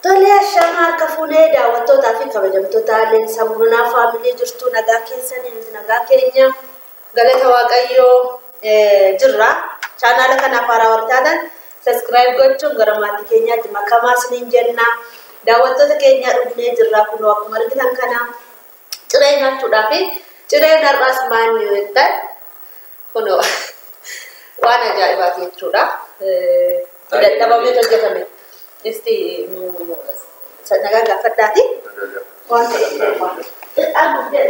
Tolee, ashaama harka fuunee daawwattootaa fi kabajamtoota Leensaa Mul'unaa Family jirtu nagaa keessanii nuti nagaa keenya galata Waaqayyoo jirra. Chaanaala kanaaf haaraa warri taatan subscribe gochuun gara maatii keenyaatti makamaa isiniin jenna. Daawwattoota keenya dhufnee jirra kunoo akkuma argitan kana ciree nyaachuudhaaf cireen har'aas maal jettan kunoo waan ajaa'ibaati jechuudha. Dadhabamee hojjetame. Isti nagaa gaafadhaati. Waan ta'e jedhe.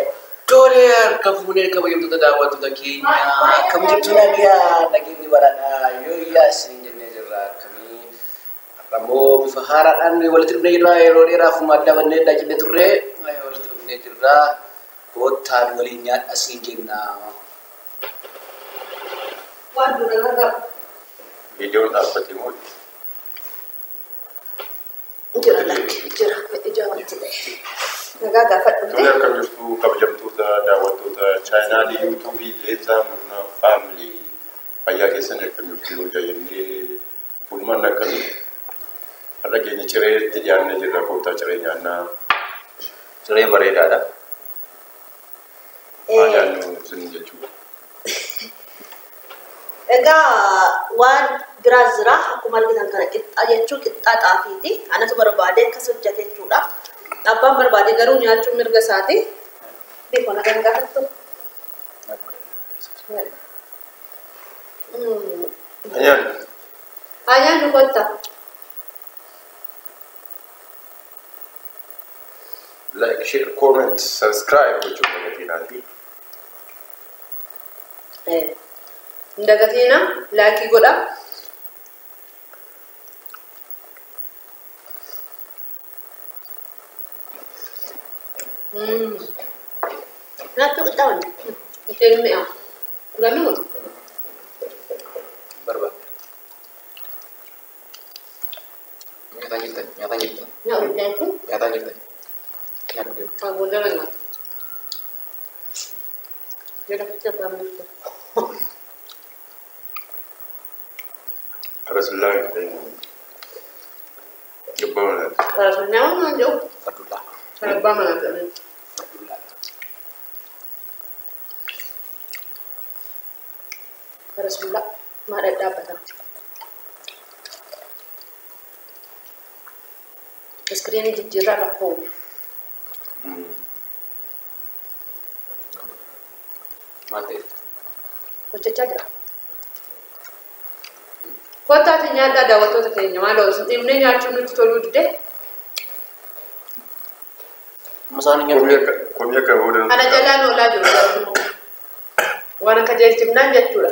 Tolee, harka fuunee kabajamtoota daawwattoota keenya akkam jirtu nagaa nageenyi baradhaa yoo iyyaa isiniin jennee jirra akkamii har'ammoo bifa haaraadhaan walitti dhufnee jirra yeroo dheeraaf madda bannee daachinee turre walitti dhufnee jirra koottaan waliin nyaadha isiniin jenna. Waan dura nagaa. Viidiyoon dhaabbate moo? Jira lakki jira ija wanti ta'e. Nagaa gaafadhu. Tolee, akkam jirtu kabajamtoota daawwattoota chaanaalii yuutuubii Leensaa Mul'unaa Family fayyaa keessan akkam jirtu yoo jennee bulmaan akkamii har'a keenya cireetti dhiyaannee jirra koottaa ciree nyaannaa ciree bareedaadha. Maa nyaannu isin jechuudha. Egaa waan biraas jira akkuma argitan kana qixxaa jechuun qixxaa xaafiiti. Anatu barbaade akkas hojjete jechuudha. Abbaan barbaade garuu nyaachuun mirga isaati. Beeku nagaan gaafattu. Nyaannu. Haa nyaannu kotta. Like, share, comment, subscribe gochuun dagatiinaati. Hin dagatiina like godha. Nyaachuu qixxaa wanni. Isheen mi'a. Ganuu. Barbaade. Nyaataan jirtan nyaataan jirtan Nyaata jechuun nyaataan jirtan nyaadhu deemu. Booda nyaata. Jala ficha abbaan murte. Rasullaa gabbaa manaati. Rasullaa waan jedhu. Fardullaa. Kan abbaa manaa ta'e. Fardullaa. Rasullaa maa dhadhaabbata. Iskiriinii jijjiirraa rakkoo uume. Maal ta'e? Hojjechaa jira. Kottaati nyaadhaa daawwattoota keenya maaloo isin dhiibnee nyaachuun nutti toluu dide. Masaan nyaatu. Komii akka booda. Kana jalaan oolaa jiru garuu waan akka jeelchifnaan jechuudha.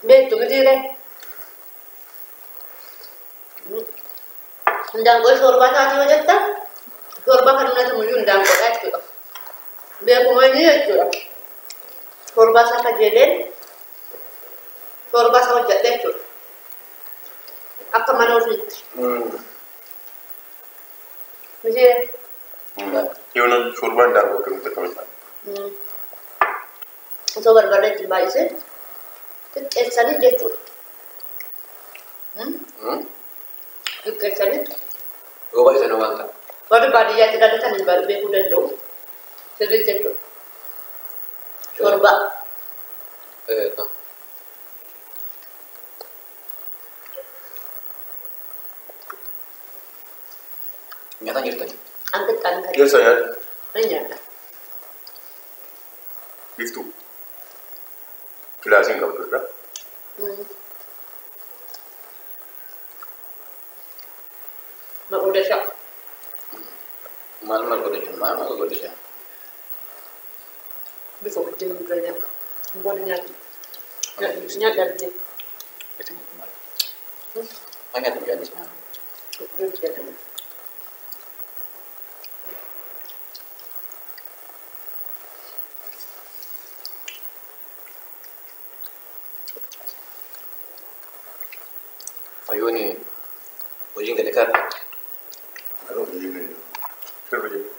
Beektu mitiiree. Indaanqoo shoorbaa taatee yoo jettan shoorbaa kan natti muyyuu indaanqoodha jechuudha. Beekuma inni jechuudha. Shoorbaa isaa kajeeleen shoorbaa isaa hojjedha jechuudha. Akka mana ofiitti. Mitiiree. Yoona shoorbaa indaanqoo akkamitti akkamitti? Osoo barbarree ittiin baay'isee xiqqeessanii jechuudha. Xiqqeessanii. Yoo baay'isan waan ta'a. Warri baadiyyaatti dhalatan hin beekuu danda'u. Sirrii jechuudha. Shoorbaa. Nyaataan jirtani. An qixxaan kan. Keessa nyaadhu. Hin nyaadha. Biftuu. Kilaasiin qabdu irra. Maqoodashaa. Maal maal godhachaa? Maal maal godhachaa? Bifa buddeen dura nyaadha. Booda nyaadha. Nyaadha biddeen. Itti nyaatu maal? Maal nyaatu nyaannis maal? Buddeen jedhama. Fayyoon hojiin gadi kaadha. Garuu hojiin gadi. Sirba jedhu.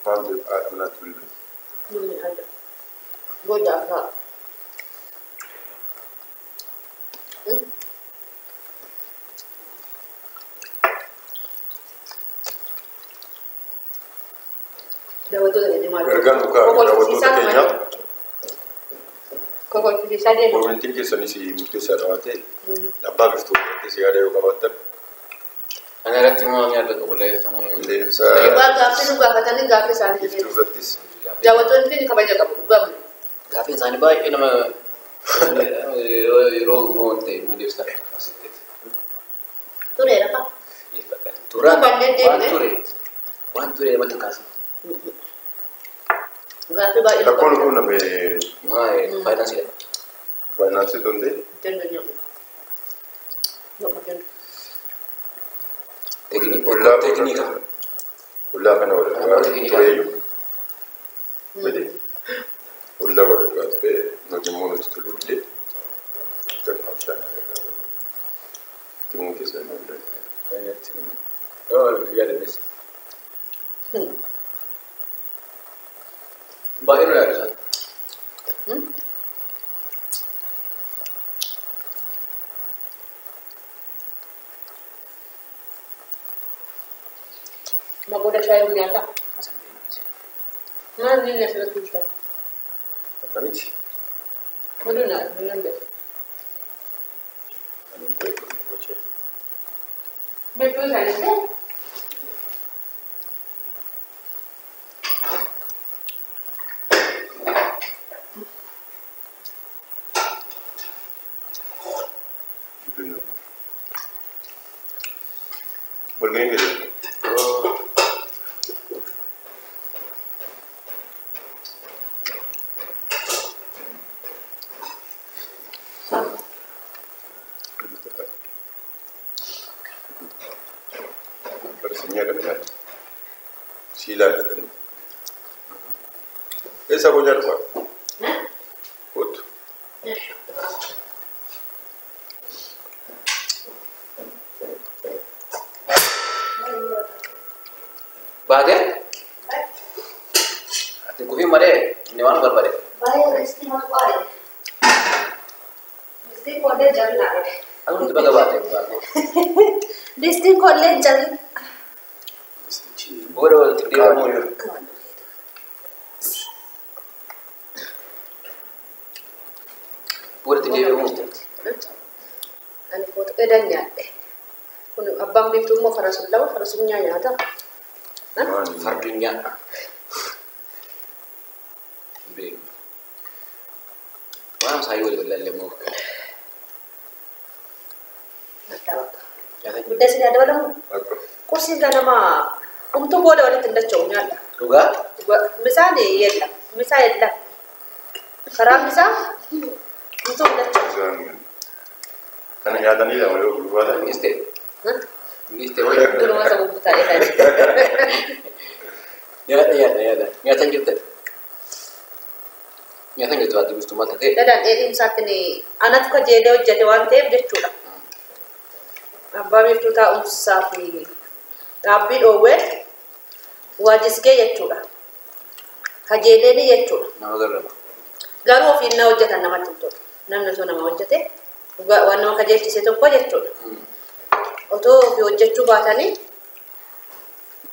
Waan ta'eef haadha manaatti bilbilu. Bunni adda. Booda afaa. Daawwattoota keenya maal? Ergaan dhugaa daawwattoota keenyaa. Kokolfisiisaa deema. Komentiin keessanis murteessaadha waan ta'eef abbaa biftuu irrattis yaada yoo qabaattan. Ana irratti immoo yaada qabu Leensa Dhugaa gaaffii nu gaafatanii gaaffii isaanii biftuu irrattis. Daawwattoonni keenya kabaja qabu dhugaa mali. Gaaffiin isaanii baay'ee nama yeroo immoo waan ta'e nu deebistan asitti. Tureera fa. Turaan Duuba illee waan deemne. ture waan ture namatti hin kaasin. Gaaffii baay'ee nu Rakkoon gaafatan. kun namni Faayinaansiidha. faayinaansii osoo hin ta'in Ollaa Teekniika. Ollaa kana wal Rakkoo dhugaa teeknikaa. tureeyyu. Miti. Ollaa wal dhugaa ture nuti immoo nuti toluu didee galmaaf shaanaa irraa timuu keessa nama biratti. Yaadames. Baay'ee nu yaadu isaan. Maqooda shaayii nyaataa? Maal inni asirratti bulchaa? Akkamitti? Hunduu naa hin beeku. Ani hin beeku gochee. Beektuu isaanii ta'e? Walga'iin gadi. Barsiisni kana nyaata. Si ilaallatanii. Eessa koo nyaatu fa'aa? Kootu. Baatee? Ati kufiin malee inni waan barbaade. Baay'ee riskii maqaa Distiin kollee jabina. Anutti baga baatee baatee. Distiin kollee jabina. Booda walitti deebi'u. Booda itti deebi'u. Ani kootu edan nyaadhe. Kun abbaan biiftuu immoo farasuun lama farasuun nyaata. Fardunyaa. Beeku. Waan saayii wal bal'aalle immoo. Guddaa isin dabalamu. Qursiin ganama umtuu booda walitti hin dacha'u nyaadha. Dhugaa? Misaan yella. Misaa yella. Karaa misaa umtuu hin dacha'u. Kana nyaatanii lama yoo gurguratan. Ingistee. Ingistee wayii. Duruma isa bubbutaa jedhan. Nyaata nyaata nyaata. Nyaatan jirtan. Nyaatan jirtu ati biftuu maal ta'e? Dadaan dheedhiin isaatti anatu kajeelee hojjete waan ta'eef jechuudha. Abbaa biiftuu taa'umsaa fi dhaabbii dhoowwee waajjisgee jechuudha. Kajeeleeni jechuudha. Nama gargaara. Garuu ofiin na hojjetan namatti hin tolu. Namni osoo nama hojjete waan nama kajeelchise tokko jechuudha. Otoo ofii hojjechuu baatanii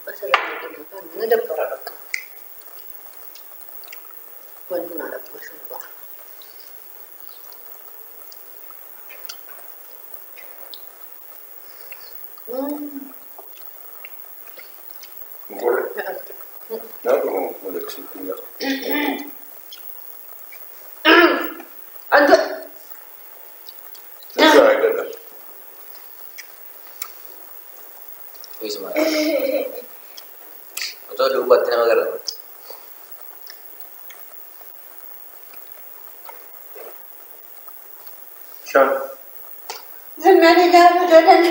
asirraa na dabbara dhaqa. Wanti naa dhaqqaba shurba. Ngorre. Nyaatu moo maleksiitti nyaatu. Antu. Isaa eeggadha. Isuma. Otoo duubatti nama gargaara. Bishaan. Zimmeeni nyaatu jedhan.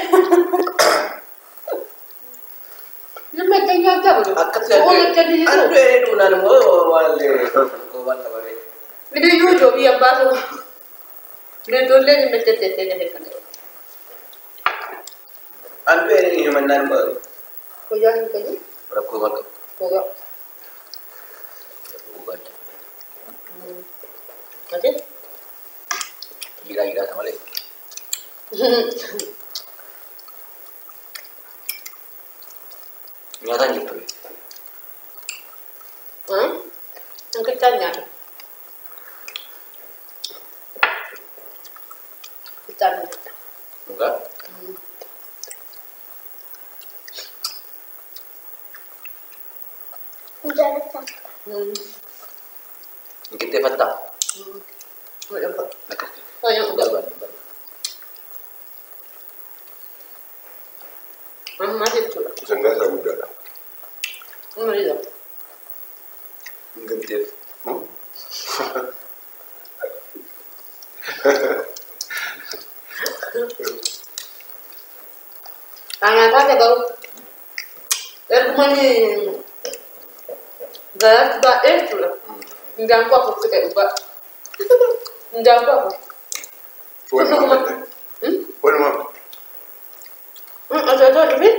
Zimmeetti nyaata bulu. Akkatti andu ee duunaan immoo waan waan qabame. Bidiyyuu joobii abbaatu. Ijoollee zimmeetti teessee jedhe kana. Andu ee himannaan immoo Guyyaa hin kennu. rakkoo maal qabu. Gogaa. Gogaan Ati? jiidhaa jiidhaa malee. Nyaataan jirtu. Inqixxaan nyaata. Qixxaan nyaata. Dhugaa? Jaalata. Qixxeeffattaa? Dhugaa. Amma jechuudha. Sangaa isaa guddaadha. Amma jira. Hin gamteef. Nyaataa ta'e garuu erguma inni garaatti baay'ee jechuudha. Indaanqoo afur fixe dhugaa. Indaanqoo afur. Walumaa bitte. Walumaa bitte. Osoo otoo dhufin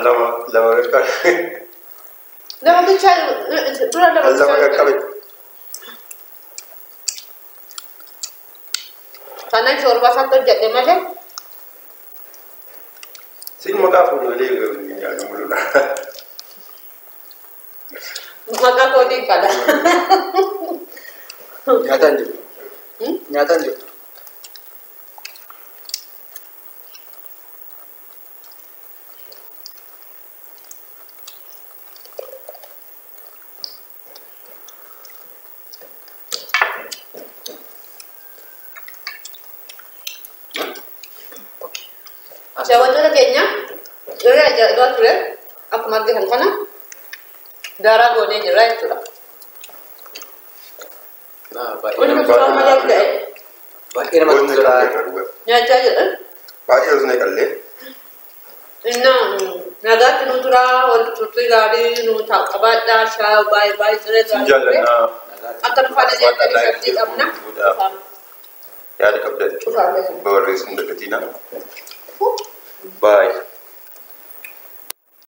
Lama lama qaqqabe. lama bichaa dura lama Lama bichaa. qaqqabe. Kanan shoorbaa isaatti hojjedhe malee Siin maqaa fuudhu malee nyaannu mul'udha. Maqaa kootiin qaba. Nyaataan jirtu. Nyaataan jirtu. Daawwattoota keenya yeroo ajaa'ibaa ture akkuma argitan kana daaraa goonee jirra jechuudha. Baay'ee Kun suuraa malee ta'e baay'ee namatti tola. nyaachaa jira. Baay'ee osoo qallee. Innaa nagaatti nu turaa wal turtii gaarii nu qabaadhaa shaa baay'ee baay'ee ciree Sin gaarii ture. jaallannaa. Akka nu faana jettanii abdii qabna. Yaada qabdan. Cufaamee. Barreessuun dagatinaa. Baay'ee.